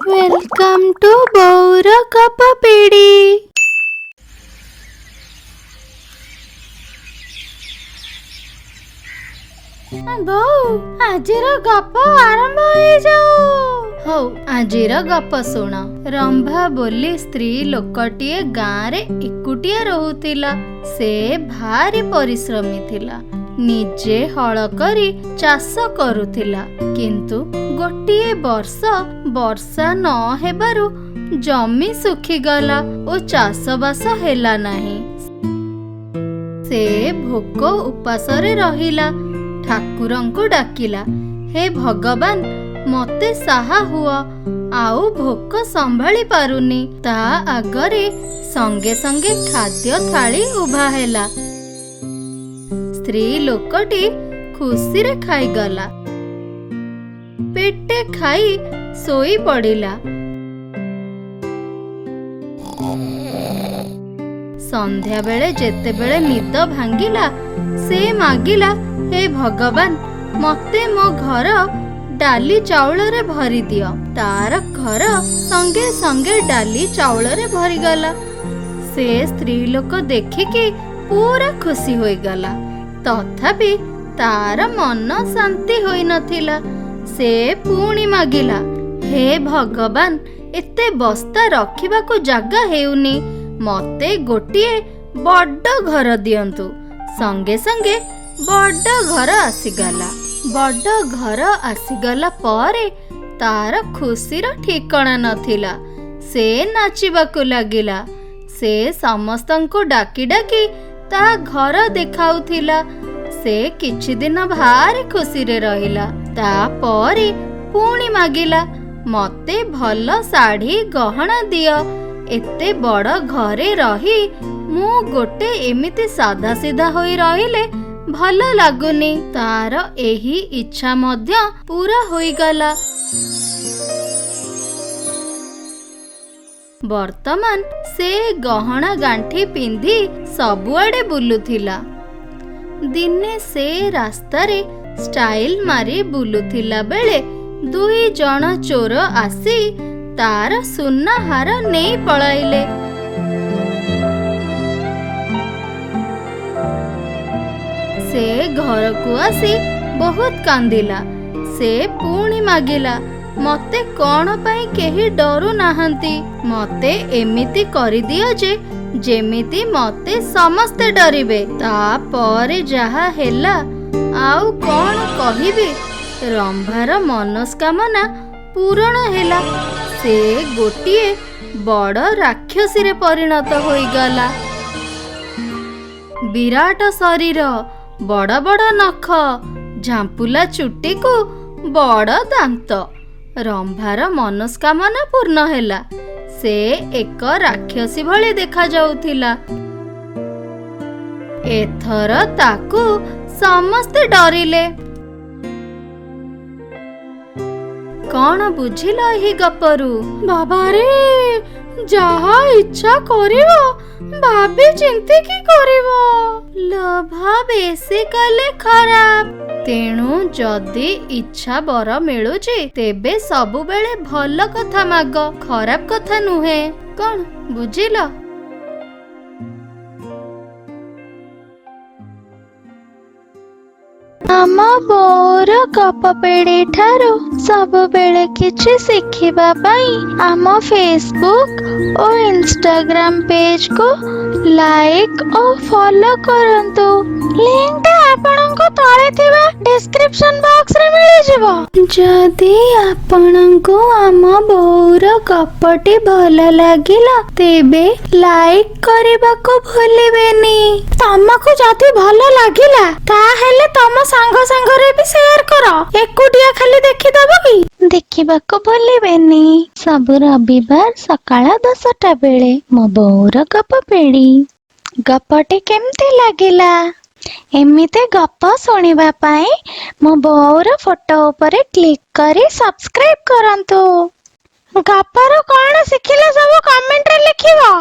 Welcome to ବୋଉର ଗପପିଢ଼ି। ବୋଉ, ଆଜିର ଗପ ଆରମ୍ଭ ହେଇଯାଉ। ହଉ, ଆଜିର ଗପ ଶୁଣ। ରମ୍ଭା ବୋଲି ସ୍ତ୍ରୀ ଲୋକଟିଏ ଗାଁରେ ଏକୁଟିଆ ରହୁଥିଲା। ସେ ଭାରି ପରିଶ୍ରମୀ ଥିଲା। ନିଜେ ହଳ କରି ଚାଷ କରୁଥିଲା। କିନ୍ତୁ ଗୋଟିଏ ବର୍ଷ ବର୍ଷା ନ ହେବାରୁ ଜମି ଶୁଖିଗଲା ଓ ଚାଷବାସ ହେଲା ନାହିଁ। ସେ ଭୋକ ଉପାସରେ ରହିଲା। ଠାକୁରଙ୍କୁ ଡାକିଲା, ହେ ଭଗବାନ, ମତେ ସାହା ହୁଅ, ଆଉ ଭୋକ ସମ୍ଭାଳି ପାରୁନି। ତା ଆଗରେ ସଙ୍ଗେ ସଙ୍ଗେ ଖାଦ୍ୟ ଥାଳି ଉଭା ହେଲା। ସ୍ତ୍ରୀ ଲୋକଟି ଖୁସିରେ ଖାଇଗଲା। ପେଟେ ଖାଇ ଶୋଇ ପଡ଼ିଲା। ସନ୍ଧ୍ୟାବେଳେ ଯେତେବେଳେ ନିଦ ଭାଙ୍ଗିଲା, ସେ ମାଗିଲା, ହେ ଭଗବାନ, ମତେ ମୋ ଘର ଡାଲି ଚାଉଳରେ ଭରିଦିଅ। ତାର ଘର ସଙ୍ଗେ ସଙ୍ଗେ ଡାଲି ଚାଉଳରେ ଭରିଗଲା। ସେ ସ୍ତ୍ରୀ ଲୋକ ଦେଖିକି ପୁରା ଖୁସି ହୋଇଗଲା। ତଥାପି ତାର ମନ ଶାନ୍ତି ହୋଇନଥିଲା। ସେ ପୁଣି ମାଗିଲା, ହେ ଭଗବାନ, ଏତେ ବସ୍ତା ରଖିବାକୁ ଜାଗା ହେଉନି, ମତେ ଗୋଟିଏ ବଡ଼ ଘର ଦିଅନ୍ତୁ। ସଙ୍ଗେ ସଙ୍ଗେ ବଡ଼ ଘର ଆସିଗଲା। ବଡ଼ ଘର ଆସିଗଲା ପରେ ତାର ଖୁସିର ଠିକଣା ନଥିଲା। ସେ ନାଚିବାକୁ ଲାଗିଲା। ସେ ସମସ୍ତଙ୍କୁ ଡାକି ଡାକି ତା ଘର ଦେଖାଉଥିଲା। ସେ କିଛି ଦିନ ଭାରି ଖୁସିରେ ରହିଲା। ତାପରେ ପୁଣି ମାଗିଲା, ମତେ ଭଲ ଶାଢ଼ୀ ଗହଣା ଦିଅ। ଏତେ ବଡ଼ ଘରେ ରହି ମୁଁ ଗୋଟେ ଏମିତି ସାଧାସିଧା ହୋଇ ରହିଲେ ଭଲ ଲାଗୁନି। ତାର ଏହି ଇଚ୍ଛା ମଧ୍ୟ ପୂରା ହୋଇଗଲା। ବର୍ତ୍ତମାନ ସେ ଗହଣା ଗାଣ୍ଠି ପିନ୍ଧି ସବୁଆଡ଼େ ବୁଲୁଥିଲା। ଦିନେ ସେ ରାସ୍ତାରେ ଷ୍ଟାଇଲ ମାରି ବୁଲୁଥିଲା ବେଳେ ଦୁଇ ଜଣ ଚୋର ଆସି ତାର ସୁନା ହାର ନେଇ ପଳାଇଲେ। ସେ ଘରକୁ ଆସି ବହୁତ କାନ୍ଦିଲା। ସେ ପୁଣି ମାଗିଲା, ମତେ କଣ ପାଇଁ କେହି ଡରୁ ନାହାନ୍ତି? ମତେ ଏମିତି କରିଦିଅ ଯେ ଯେମିତି ମତେ ସମସ୍ତେ ଡରିବେ। ତାପରେ ଯାହା ହେଲା ଆଉ କଣ କହିବି। ରମ୍ଭାର ମନସ୍କାମନା ପୂରଣ ହେଲା। ସେ ଗୋଟିଏ ବଡ଼ ରାକ୍ଷସୀରେ ପରିଣତ ହୋଇଗଲା। ବିରାଟ ଶରୀର, ବଡ଼ ବଡ଼ ନଖ, ଝାମ୍ପୁଲା ଚୁଟିକୁ ବଡ଼ ଦାନ୍ତ। ରମ୍ଭାର ମନସ୍କାମନା ପୂର୍ଣ୍ଣ ହେଲା। ସେ ଏକ ରାକ୍ଷସୀ ଭଳି ଦେଖାଯାଉଥିଲା। ଏଥର ତାକୁ ସମସ୍ତେ ଡରିଲେ। କଣ ବୁଝିଲ ଏହି ଗପରୁ? ବାବାରେ, ଯାହା ଇଚ୍ଛା କରିବ ଭାବି ଚିନ୍ତିକି କରିବ। ଲୋଭ ବେଶୀ କଲେ ଖରାପ। ତେଣୁ ଯଦି ଇଚ୍ଛା ବର ମିଳୁଛି, ତେବେ ସବୁବେଳେ ଭଲ କଥା ମାଗ, ଖରାପ କଥା ନୁହେଁ। କଣ ବୁଝିଲ? ଆମ ବୋଉର ଗପପିଢ଼ି ଠାରୁ ସବୁବେଳେ କିଛି ଶିଖିବା ପାଇଁ ଆମ ଫେସବୁକ୍ ଓ ଇନଷ୍ଟାଗ୍ରାମ ପେଜକୁ ଲାଇକ୍ ଓ ଫଲୋ କରନ୍ତୁ। ଲିଙ୍କଟା ଆପଣଙ୍କୁ ତଳେ ଥିବା ଡେସ୍କ୍ରିପସନ ବକ୍ସରେ ମିଳିଯିବ। ଯଦି ଆପଣଙ୍କୁ ଆମ ବୋଉର ଗପଟି ଭଲ ଲାଗିଲା, ତେବେ ଲାଇକ୍ କରିବାକୁ ଭୁଲିବେନି। ତମକୁ ଯଦି ଭଲ ଲାଗିଲା, ତାହେଲେ ତମ ସାଙ୍ଗ ସାଙ୍ଗରେ ବି ସେୟାର କର। ଏକୁଟିଆ ଖାଲି ଦେଖିଦବ କି? ଦେଖିବାକୁ ଭୁଲିବେନି, ସବୁ ରବିବାର ସକାଳ 10ଟା ବେଳେ ମୋ ବୋଉର ଗପ ପେଡ଼ି। ଗପଟି କେମିତି ଲାଗିଲା? ଏମିତି ଗପ ଶୁଣିବା ପାଇଁ ମୋ ବୋଉର ଫଟୋ ଉପରେ କ୍ଲିକ୍ କରି ସବସ୍କ୍ରାଇବ କରନ୍ତୁ। ଗପରୁ କଣ ଶିଖିଲ ସବୁ କମେଣ୍ଟରେ ଲେଖିବ।